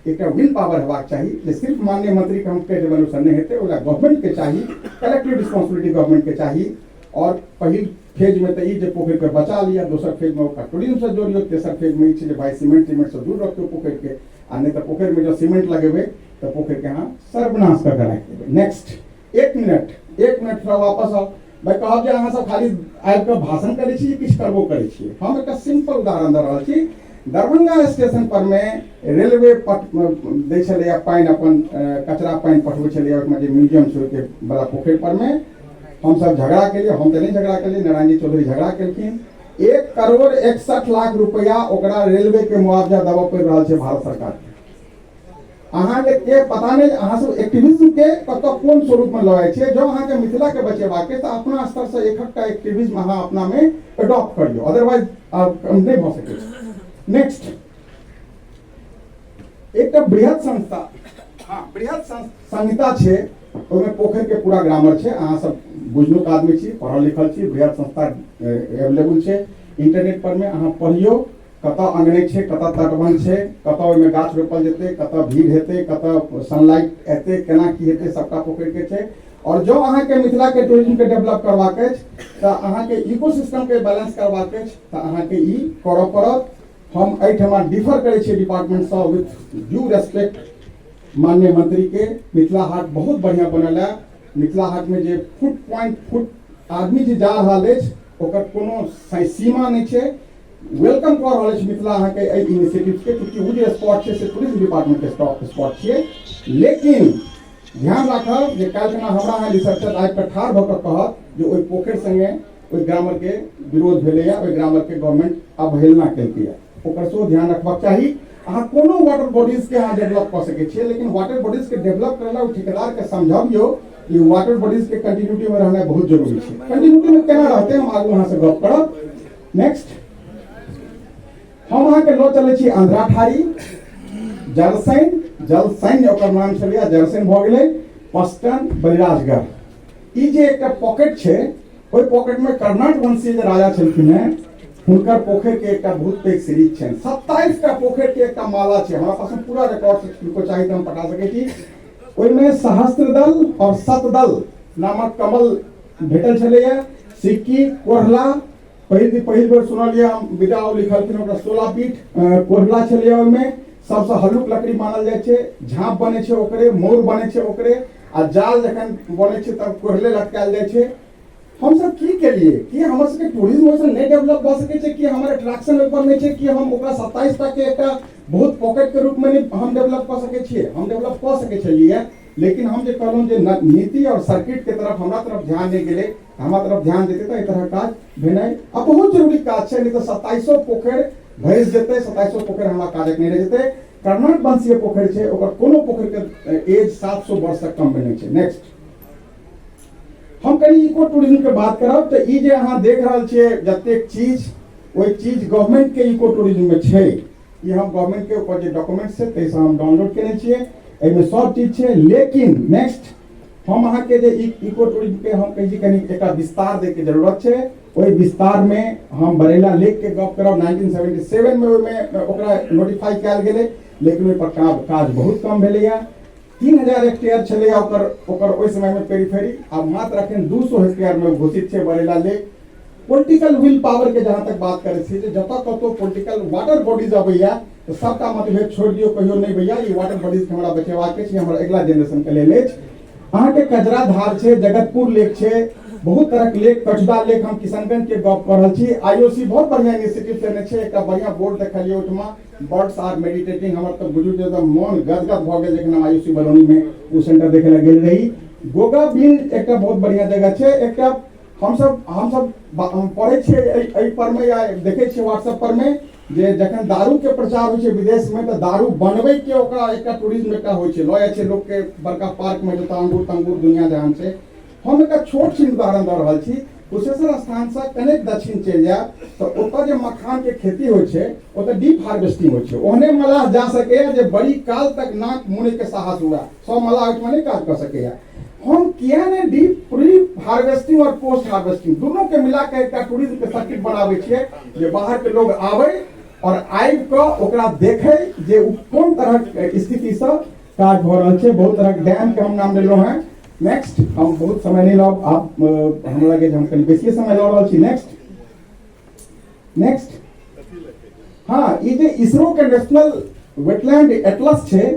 एकटा will power हेबाक चाही जे सिर्फ माननीय मंत्रीके हम कहि देबनि ओहिसँ नहि हेतै। ओहि लए गवर्नमेंटके चाही, कलेक्टिव रिस्पॉन्सिबिलिटी गवर्नमेंटके चाही। और पहिल फेजमे तऽ ई जे पोखरिके बचा लिअ, दोसर फेजमे ओकरा टूरिज्मसँ जोड़ियौ, तेसर फेजमे ई छै जे भाइ सीमेंट तीमेंटसँ दूर रखियौ पोखरिके, आ नहि तऽ पोखरिमे जँ सीमेंट लगेबै तऽ पोखरिके अहाँ सर्वनाश कऽ के राखि देबै। नेक्स्ट, एक मिनट, एक मिनट, थोड़ा वापस आउ। भाइ, कहब जे अहाँ सब खाली आबि कऽ भाषण करै छी, किछु करबो करै छियै? हम एकटा सिंपल उदाहरण दऽ रहल छी। दरभंगा स्टेशन पर मे रेलवे पट दै छलैया पानि, अपन कचरा पानि पठबै छलैया ओहिमे जे म्यूजियम छै ओहिके बला पोखरि पर मे। हमसब झगड़ा केलियै, हम तऽ नहि झगड़ा केलियै, नारायण जी चौधरी झगड़ा केलखिन। 1 करोड़ 61 लाख रुपया ओकरा रेलवे के मुआवजा देबऽ पड़ि रहल छै भारत सरकार के। अहाँके के पता नहि, अहाँ सब एक्टिविज्म के कतऽ कोन स्वरूप में लऽ जाइ छियै। जँ अहाँके मिथिला के बचेबाक तऽ अपना स्तर से एकटा एक्टिविज्म अहाँ अपना में एडॉप्ट करियौ, अदरवाइज नहि भऽ सकै छै। नेक्स्ट, एकटा बृहद संस्था, हाँ, बृहद संहिता छै, ओहिमे पोखरि के पूरा ग्रामर छै। अहाँ सब बुझनुक आदमी छी, पढ़ल लिखल छी। बृहद संस्था अवेलेबल छै इंटरनेट पर में, अहाँ पढ़ियौ कतऽ अंगने छै, कतऽ तटबंध छै, कतऽ ओहिमे गाछ रोपल जेतै, कतऽ भीड़ हेतै, कतऽ सनलाइट एतै, केना की हेतै, सबटा पोखरि के छै। और जँ अहाँके मिथिलाके टूरिज्मके डेवलप करबाक अछि तऽ अहाँके इकोसिस्टमके बैलेंस करबाक अछि तऽ अहाँके ई करऽ पड़त। हम एहिठमा डिफर करै छियै डिपार्टमेंटसँ, विथ ड्यू रेस्पेक्ट माननीय मंत्रीके। मिथिला हाट बहुत बढ़िआँ बनल है। मिथिला हाटमे जे फुट पॉइंट फुट आदमी जे जा रहल अछि, ओकर कोनो सीमा नहि छै। Welcome कऽ रहल अछि मिथिला अहाँके एहि इनिशिएटिव्सके, चूँकि ओ जे स्पॉट छै से टूरिज्म डिपार्टमेंटके स्पॉट छियै। लेकिन ध्यान राखब जे काल्हि खना हमरा अहाँ रिसर्चर आबि कऽ ठाढ़ भऽ कऽ कहत जे ओहि पोखरि सङ्गे ओहि ग्रामरके विरोध भेलैए, ओहि ग्रामरके गवर्नमेंट अवहेलना केलकैए, ओकर सेहो ध्यान रखबाक चाही। अहाँ कोनो वाटर बॉडीजके अहाँ डेवलप कऽ सकै छियै, लेकिन वाटर बॉडीजके डेवलप करै लए ओ ठेकेदारके समझबियौ कि वाटर बॉडीजके कंटिन्यूटीमे रहनाइ बहुत जरूरी छै। कंटिन्यूटीमे केना रहतै, हम आगू अहाँसँ गप करब। नेक्स्ट, हम अहाँके लऽ चलै छी अंधराठारी। जलसैन, जलसैन्य ओकर नाम छलैए, जलसैन भऽ गेलै। पस्टन, बलिराजगढ़, ई जे एकटा पॉकेट छै, ओहि पॉकेट में कर्नाट वंशीय जे राजा छलखिन हेँ, हुनकर पोखरि के एकटा बहुत पैघ सीरीज छनि। 27 टा पोखरि के एकटा माला छै। हमरा पास पूरा रिकॉर्ड छै, किनको चाही तऽ हम पठा सकै छी। ओहिमे सहस्त्रदल और शतदल नामक कमल भेटल छलैए। सिक्की, कोढ़ला, पहिल पहिल बेर सुनलियै हम, विदा लिखलखिन ओकरा 16 पीठ। कोढ़ला छलैए, ओहिमे सबसँ हल्लुक लकड़ी मानल जाइ छै। झाँप बनै छै ओकरे, मोर बनै छै ओकरे, आ जाल जखन बनै छै तब कोढ़ले लटकायल जाइ छै। हमसब की केलिए कि हमर सबके टूरिज्म ओहिसँ नहि डेवलप भऽ सकै छै, कि हमर अट्रैक्शन ओहिपर नहि छै, कि हम ओकरा 27 टा के एकटा बहुत पॉकेट के रूपमे नहि हम डेवलप कऽ सकै छियै? हम डेवलप कऽ सकै छलियै, लेकिन हम जे कहलहुँ जे नीति और सर्किट के तरफ हमरा तरफ ध्यान नहि गेलै। हमरा तरफ ध्यान देतै तऽ एहि तरहक काज भेनाइ आ बहुत जरूरी काज छै, नहि तऽ 27 पोखरि भसि जेतै, 27 पोखरि हमरा काजक नहि रहि जेतै। कर्नाट वंशीय पोखरि छै, ओकर कोनो पोखरिके एज 700 वर्षसँ कममे नहि छै। नेक्स्ट, हम कनि इको टूरिज्म के बात करब तऽ ई जे अहाँ देख रहल छियै जतेक चीज, ओहि चीज गवर्नमेंट के इको टूरिज्म में छै। ई हम गवर्नमेंट के ऊपर जे डॉक्यूमेंट छै ताहिसँ हम डाउनलोड केने छियै। एहिमे सब चीज छै। लेकिन नेक्स्ट, हम अहाँके जे इको टूरिज्म के हम कहै छी कनि एकटा विस्तार दैके जरूरत छै। ओहि विस्तारमे हम बरेला लेक के गप करब। 1977 मे ओहिमे ओकरा नोटिफाई कयल गेलै, लेकिन ओहि पर काज बहुत कम भेलैया। 3000 हेक्टेयर छलैया ओकर ओकर ओहि समयमे पेरीफेरी, आब मात्र अखन 200 हेक्टेयरमे घोषित छै बरेला लेक। पॉलिटिकल will power के जहाँ तक बात करै छी, जे जतऽ कतौ पॉलिटिकल वाटर बॉडीज अबैया तऽ सबटा मतभेद छोड़ि दियौ, कहियो नहि भैया, ई वाटर बॉडीज के हमरा बचेबाक अछि, हमर अगिला जेनरेशन के लेल अछि। अहाँके कजरा धार छै, जगतपुर लेक छै, बहुत तरहक लेक, कठुदा लेक, हम किशनगंज के गप कऽ रहल छी। आईओसी बहुत बढ़िया इनिशिएटिव लेने छै, एकटा बढ़िया बोर्ड देखलियै ओहिठमा, बर्ड्स आर मेडिटेटिंग। हमर तऽ बुझू जे एकदम मोन गदगद भऽ गेल जखन हम आईओसी बरौनी में ओ सेंटर देखे लए गेल रही। गोगा बिल एकटा बहुत बढ़िया जगह छै। एकटा हमसब पढ़ै छियै एहि पर मे या देखै छियै व्हाट्सएप पर मे जे जखन दारू के प्रचार होइ छै विदेश में तऽ दारू बनबै के ओकरा एकटा टूरिज्म एकटा होइ छै, लऽ जाइ छै लोक के बड़का पार्क में जतऽ अंगूर तंगूर दुनिया जहान छै। हम एकटा छोट छिन उदाहरण दऽ रहल छी। कुशेश्वर स्थान से कनेक दक्षिण चलि जायब तऽ ओतऽ जे मखान के खेती होइ छै, ओतऽ डीप हार्वेस्टिंग होइ छै। ओहने मलाह जा सकैया जे बड़ी काल तक नाक मुनै के साहस हुए, सब मलाह ओहिठमा नहि काज कऽ सकैया। हम किया ने डीप प्री हार्वेस्टिंग और पोस्ट हार्वेस्टिंग दोनों के मिला के एकटा टूरिज्म के सर्किट बनाबै छियै जे बाहर के लोग आबै और आबि कऽ ओकरा देखै जे ओ कोन तरहक स्थिति से काज भऽ रहल छै। बहुत तरहक डैम के हम नाम लेलहुँ हेँ। नेक्स्ट, हम बहुत समय नहि लब, आप हमरा लगे जे हम कनि बेसिए समय लऽ रहल छी। Next, next. हाँ, ई जे इसरो के नेशनल वेटलैंड एटलस छै,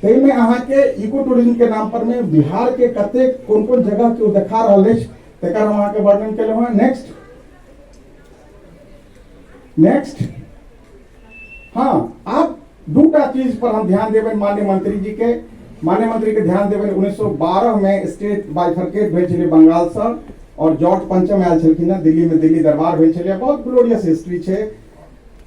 ताहिमे अहाँके इको टूरिज्म के नाम पर में बिहार के कतेक कोन कोन जगह के ओ देखा रहल अछि, तकर हम अहाँके वर्णन केलहुँ हेँ। Next, next. हाँ, आब दूटा चीज पर हम ध्यान देबनि माननीय मंत्री जी के, माननीय मंत्री के ध्यान देबनि। 1912 में स्टेट बाइफर्केट भेल छलै बंगालसँ और जॉर्ज पंचम आयल छलखिन हँ, दिल्ली में दिल्ली दरबार भेल छलै, बहुत ग्लोरियस हिस्ट्री छै।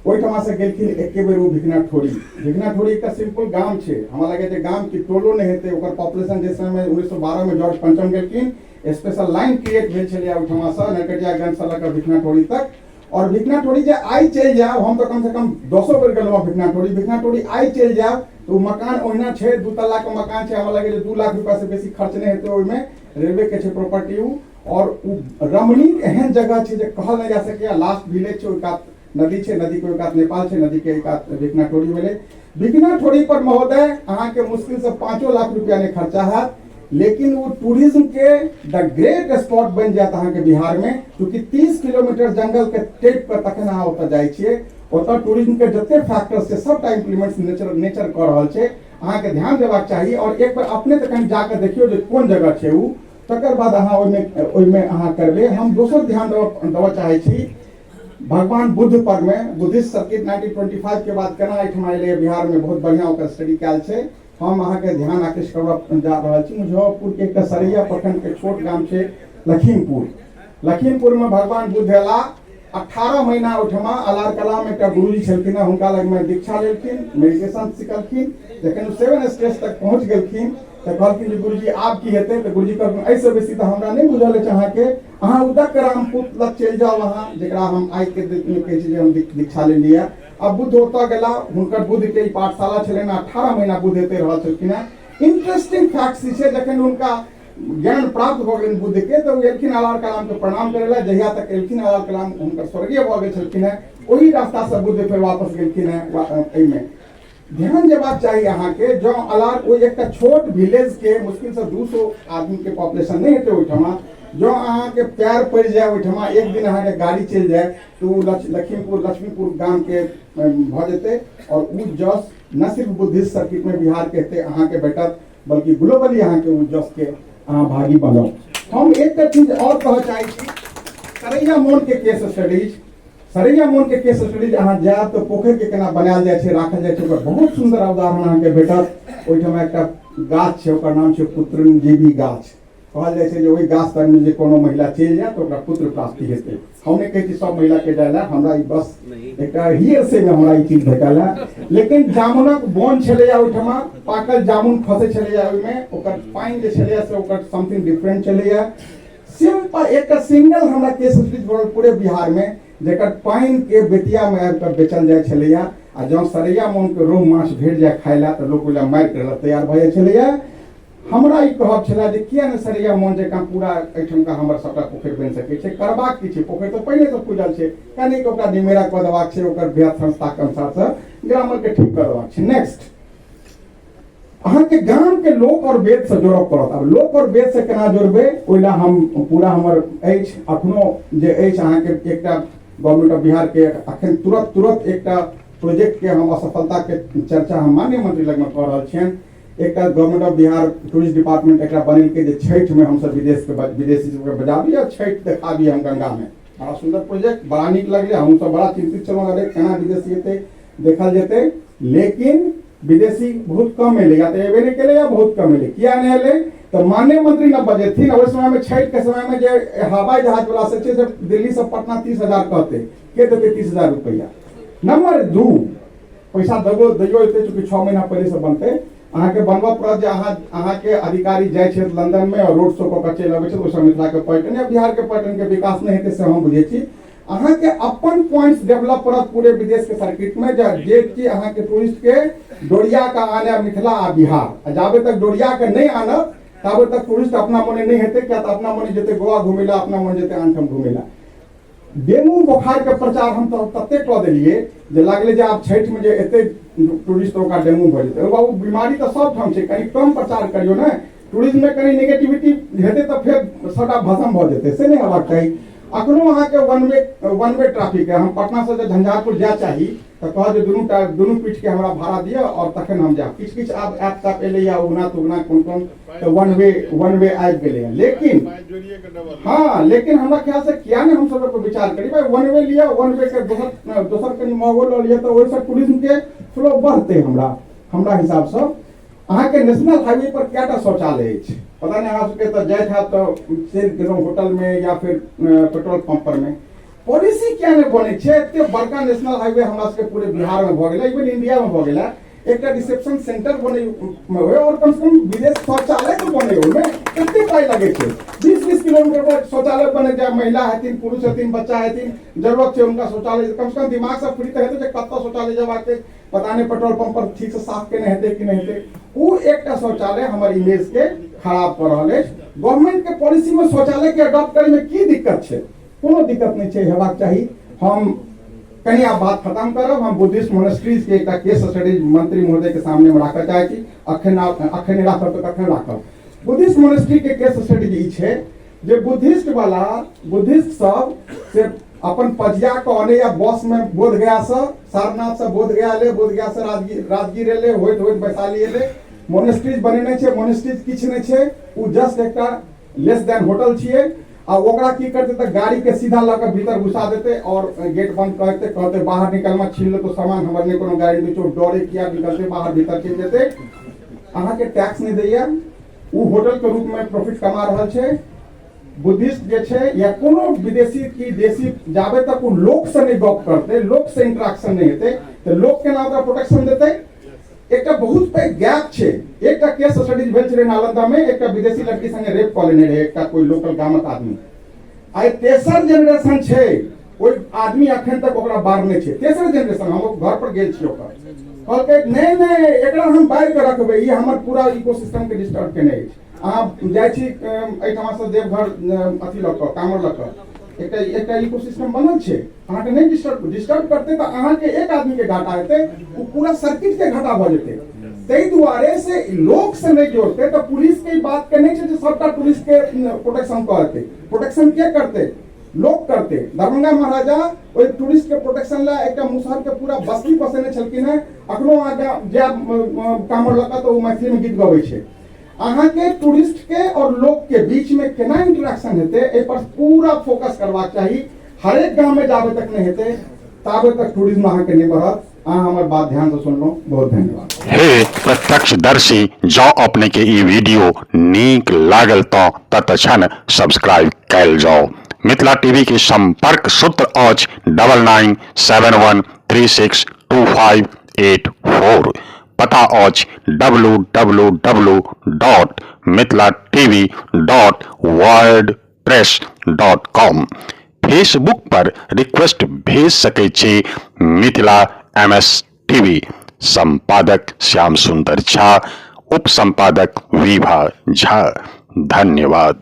ओहिठमा से गेलखिन एके बेर ओ भिखना ठोरी। भिखना ठोरी एकटा सिंपल गाम छै, हमरा लगै छै गाम की टोलो नहि हेतै ओकर पॉपुलेशन। जे समय 1912 में जॉर्ज पंचम गेलखिन, स्पेशल लाइन क्रिएट भेल छलै ओहिठमा से नरकटियागंज से लऽ कऽ भिखना ठोरी तक। और भिखना ठोरी जे आइ चलि जायब, हम तऽ कम से कम दसो बेर गेलहुँ भिखना ठोरी। भिखना ठोरी आइ चलि जायब तऽ ओ मकान ओहिना छै, 2 तल्ला के मकान छै। हमरा लगै छै 2 लाख रुपया से बेसी खर्च नहि हेतै ओहिमे, रेलवे के छै प्रॉपर्टी ओ। और ओ रमणीक एहन जगह छै जे कहल नहि जा सकैए। लास्ट विलेज छै, ओहि कात नदी छै, नदी के ओहि कात नेपाल छै, नदी के एहि कात भिखना ठोरी भेलै। भिखना ठोरी पर महोदय अहाँके मुश्किल से 5 लाख रुपया नहि खर्चा हैत, लेकिन वो टूरिज्म के द ग्रेट स्पॉट बनि जायत अहाँके बिहार में, चूँकि 30 किलोमीटर जंगल के टेप पर तखन अहाँ ओतऽ जाइ छियै। ओतऽ टूरिज्म के जते फैक्टर्स छै सबटा इम्प्लीमेंट्स नेचर नेचर कऽ रहल छै। अहाँके ध्यान देबाक चाही और एक बेर अपने तऽ कनि जाकऽ देखियौ जे कोन जगह छै ओ, तकर बाद अहाँ ओहिमे ओहिमे अहाँ करबै। हम दोसर ध्यान देबऽ चाहै छी भगवान बुद्ध पर में बुद्धिस्ट सर्किट 1925 के बाद केना एहिठमा एलै बिहार में, बहुत बढ़िया ओकर स्टडी कयल छै। हम अहाँके ध्यान आकृष्ट करबऽ जा रहल छी मुजफ्फरपुर के एकटा सरैया प्रखंड के छोट गाम छै लखीमपुर। लखीमपुर में भगवान बुद्ध अयला 18 महीना ओहिठमा अलार कलाम एकटा गुरुजी छलखिन हेँ, हुनका लगमे दीक्षा लेलखिन, मेडिटेशन सिखलखिन। जखन ओ 7 स्टेज तक पहुँच गेलखिन तऽ कहलखिन जे गुरुजी आब की हेतै? तऽ गुरुजी कहलखिन एहिसँ बेसी तऽ हमरा नहि बुझल अछि अहाँके, अहाँ उदक रामपुत लग चलि जाउ अहाँ, जकरा हम आइके दिन कहै छी जे हम दीक्षा लेलियै। अब बुद्ध ओतऽ गेला, हुनकर बुद्ध के ई पाठशाला छलनि, 18 महीना बुद्ध एते रहल छलखिन हेँ। इंटरेस्टिंग फैक्ट्स ई छै, जखन हुनका ज्ञान प्राप्त भऽ गेलनि बुद्ध के तऽ ओ एलखिन अलार कलाम के प्रणाम करै लए। जहिया तक एलखिन अलार कलाम हुनकर स्वर्गीय भऽ गेल छलखिन हेँ। ओहि रास्तासँ बुद्ध फेर वापस गेलखिन हेँ। एहिमे ध्यान देबाक चाही अहाँके, जँ अलार ओहि एकटा छोट विलेज के मुश्किल से 200 आदमी के पॉपुलेशन नहि हेतै ओहिठमा, जँ अहाँके पैर पड़ि जाय ओहिठमा, एक दिन अहाँके गाड़ी चलि जाय तऽ ओ लखीमपुर लक्ष्मीपुर गामके भऽ जेतै और ओ जस न सिर्फ बुद्धिस्ट सर्किट में बिहार के हेतै अहाँके भेटत, बल्कि ग्लोबली अहाँके ओ जस के अहाँ भागी बनब। हम एकटा चीज और कहऽ चाहै छी, सरैया मोन के केस स्टडीज। सरैया मोन के केस स्टडीज अहाँ जायब तऽ पोखरि के केना बनायल जाइ छै, राखल जाइ छै, ओकर बहुत सुन्दर उदाहरण अहाँके भेटत। ओहिठाम एकटा गाछ छै, ओकर नाम छै पुत्रजीवी गाछ। कहल जाइ छै जे ओहि गाछ तरमे जे कोनो महिला चलि जाय तऽ ओकरा पुत्र प्राप्ति हेतै। हम नहि कहै छी सब महिला के जाय लए, हमरा ई बस एकटा हियर से मे हमरा ई चीज भेटल है। लेकिन जामुनक बोन छलैया ओहिठमा, पाकल जामुन खसै छलैया ओहिमे, ओकर पानि जे छलैया से ओकर समथिंग डिफरेंट छलैया। सिंपल एकटा सिंगल हमरा केस स्टडी भऽ पूरे बिहार में जकर पानि के बेतिया में आबि कऽ बेचल जाइ छलैया, आ जँ सरैया मोन के रोहु माछ भेट जाय खाय लए तऽ लोक ओहि लए मारि करै लए तैयार भऽ जाइ छलैया। हमरा ई कहब छलए जे किया ने सरैया मोन जकाँ पूरा एहिठमका हमर सबटा पोखरि बनि सकै छै। करबाक की छै, पोखरि तऽ पहिनेसँ खुजल छै, कनिक ओकरा निमेरा कऽ देबाक छै, ओकर वृहत संस्थाके अनुसारसँ ग्रामरके ठीक कऽ देबाक छै। नेक्स्ट, अहाँके गामके लोक और वेदसँ जोड़ऽ पड़त। आब लोक और वेदसँ केना जोड़बै, ओहि लए हम पूरा हमर अछि अखनो जे अछि अहाँके एकटा गवर्नमेंट ऑफ बिहारके अखन तुरंत तुरंत एकटा प्रोजेक्टके हम असफलताके चर्चा हम माननीय मंत्री लगमे कऽ रहल छियनि। एकटा government of Bihar tourist department एकरा बनेलकै जे छठिमे हमसब विदेशके विदेशी सबके बजाबी आ छठि देखाबी हम गंगामे। बड़ा सुन्दर प्रोजेक्ट, बड़ा नीक लगलै। हमसब बड़ा चिन्तित छलहुँ, अरे केना विदेशी एतै, देखल जेतै। लेकिन विदेशी बहुत कम एलै, या तऽ एबे नहि केलै या बहुत कम एलै। किया नहि एलै? तऽ माननीय मंत्री ने बजेथिन ओहि समयमे, छठिके समयमे जे हवाई जहाज वाला से छै से दिल्लीसँ पटना 30,000 कहतै, के देतै 30,000 रुपैआ? नंबर 2, पैसा देबो दैयो एतै, चूँकि 6 महीना पहिलेसँ बनतै, अहाँके बनबऽ पड़त जे अहाँके अधिकारी जाइ छथि लंदनमे आओर रोड शो कऽ कऽ चलि अबै छथि, ओहिसँ मिथिलाके पर्यटन या बिहारके पर्यटनके विकास नहि हेतै, से हम बुझै छी। अहाँके अपन पॉइंट्स डेवलप करत पूरे विदेश के सर्किट में, जे कि अहाँके टूरिस्ट के डोरिया के आने मिथिला आ बिहार, आ जाबे तक डोरिया के नहीं आनत ताबे तक टूरिस्ट अपना मने नहीं हेतै, किया तऽ अपना मने जेतै गोवा घुमै ला, अपना मने जेतै आनठाम घुमै ला। डेंगू बोखार के प्रचार हम तऽ तते कऽ देलियै जे लागलै जे आब छठि में जे एते टूरिस्ट ओकरा डेंगू भऽ जेतै। ओ बाबू, बीमारी तऽ सब ठाम छै, कनि कम प्रचार करियौ ने। टूरिज्म में कनि नेगेटिविटी हेतै तऽ फेर सबटा भस्म भऽ जेतै, से नहि हेबाक चाही। अखनो अहाँके वन वे ट्रैफिक है। हम पटना से जे झंझारपुर जाय चाही तऽ कहत जे दुनू पीठ के हमरा भाड़ा दिअ और तखन हम जायब। किछु किछु आब ऐप तैप एलैया, उगना तुगना कोन कोन, तऽ वन वे आबि गेलैया। लेकिन हँ, लेकिन हमरा ख्याल से किया नहि हमसब एहि पर विचार करी भाई, वन वे लिअ, वन वे के दोसर दोसर कनि महगो लऽ लिअ तऽ ओहिसँ टूरिज्म के फ्लो बढ़तै। हमरा हमरा हिसाबसँ अहाँके नेशनल हाईवे पर कएटा शौचालय अछि पता नहि, अहाँ सबके तऽ जाइत हैत तऽ चलि गेलहुँ होटलमे या फिर पेट्रोल पंप पर मे। पॉलिसी किया नहि बनै छै? एते बड़का नेशनल हाईवे हमरा सबके पूरे बिहारमे भऽ गेलै, इवन इंडियामे भऽ गेलै, एकटा रिसेप्शन सेंटर बनै होय और कम से कम विदेश शौचालय तऽ बनै। ओहिमे कते पाइ लगै छै? 20-20 किलोमीटर पर शौचालय बनै जाय, महिला हेथिन, पुरुष हेथिन, बच्चा हेथिन, जरूरत छै हुनका शौचालय, कम से कम दिमाग से फ्री तऽ हेतै जे कतऽ शौचालय जेबाक छै। पता नहि पेट्रोल पंप पर ठीक से साफ केने हेतै कि नहि हेतै। ओ एकटा शौचालय हमर इमेज के खराब कऽ रहल अछि। गवर्नमेंट के पॉलिसी में शौचालय के अडॉप्ट करे में की दिक्कत छै? कोनो दिक्कत नहि छै, हेबाक चाही। हम कनि आब बात खत्म करब। हम बुद्धिस्ट मोनेस्ट्रीज के एकटा केस स्टडी मंत्री महोदय के सामने में राखऽ चाहै छी। अखन अखन नहि राखब तऽ कखन राखब? बुद्धिस्ट मोनेस्ट्री के केस स्टडी ई छै जे बुद्धिस्ट वाला बुद्धिस्ट सब से अपन पजिया के अने या बस में बोध गया से सारनाथ से बोध गया ले, बोध गया से राजगीर, राजगीर एले, होइत होइत वैशाली एले, मोनेस्ट्रीज बनेने छै। मोनेस्ट्रीज किछु नहि छै, ओ जस्ट एकटा लेस देन होटल छियै। आ ओकरा की करतै तऽ गाड़ी के सीधा लऽ कऽ भीतर घुसा देतै और गेट बंद कऽ देतै, कहतै बाहर निकलमे छीन लेतौ सामान, हमर नहि कोनो गाड़ी दै छौ। डरे किया निकलतै बाहर? भीतर चलि जेतै। अहाँके टैक्स नहि दैया, ओ होटल के रूप में प्रॉफिट कमा रहल छै। बुद्धिस्ट जे छै या कोनो विदेशी की देशी, जाबे तक ओ लोक से नहि गप करतै, लोक से इंटरेक्शन नहि हेतै, तऽ लोक केना ओकरा प्रोटेक्शन देतै? एकटा बहुत पैघ गैप छै। एकटा केस स्टडीज भेल छलै नालंदा में, एकटा विदेशी लड़की संगे रेप कऽ लेने रहै एकटा कोई लोकल गामक आदमी। आइ तेसर जेनरेशन छै, ओहि आदमी अखन तक ओकरा बारने छै। तेसर जेनरेशन, हम घर पर गेल छी ओकर, कहलकै नहि नहि, एकरा हम बारि कऽ रखबै, ई हमर पूरा इकोसिस्टम के डिस्टर्ब केने अछि। अहाँ जाइ छी एहिठाम से देवघर अथी लऽ कऽ, कामर लऽ कऽ, एकटा एकटा इकोसिस्टम बनल छै, अहाँके नहि डिस्टर्ब डिस्टर्ब करतै तऽ अहाँके एक आदमी के घाटा हेतै, ओ पूरा सर्किट के घाटा भऽ जेतै। ताहि दुआरे से लोक से नहि जोड़तै तऽ पुलिस के ई बात के नहि छै जे सबटा पुलिस के प्रोटेक्शन करतै। प्रोटेक्शन के करतै? लोक करतै। दरभंगा महाराजा ओहि टूरिस्ट के प्रोटेक्शन ला एकटा मुसहर के पूरा बस्ती बसेने छलखिन हेँ। अखनो अहाँके जायब कामर लऽ कऽ तऽ ओ मैथिली में गीत गबै छै। अहाँके टूरिस्ट के और लोक के बीच में केना इंटरेक्शन हेतै, एहि पर पूरा फोकस करबाक चाही। हरेक गाम में जाबे तक नहि हेतै ताबे तक टूरिज्म अहाँके नहि बढ़त। अहाँ हमर बात ध्यान से सुनलहुँ, बहुत धन्यवाद। हे प्रत्यक्षदर्शी, जँ अपने के ई वीडियो नीक लागल तऽ तत्क्षण सब्सक्राइब कयल जाउ। मिथिला टीवी के संपर्क सूत्र अछि 9971362584। पता अछि www.mithilatv.wordpress.com। Facebook पर रिक्वेस्ट भेज सकै छी मिथिला एम एस टीवी। संपादक श्याम सुंदर झा, उप संपादक विभा झा। धन्यवाद।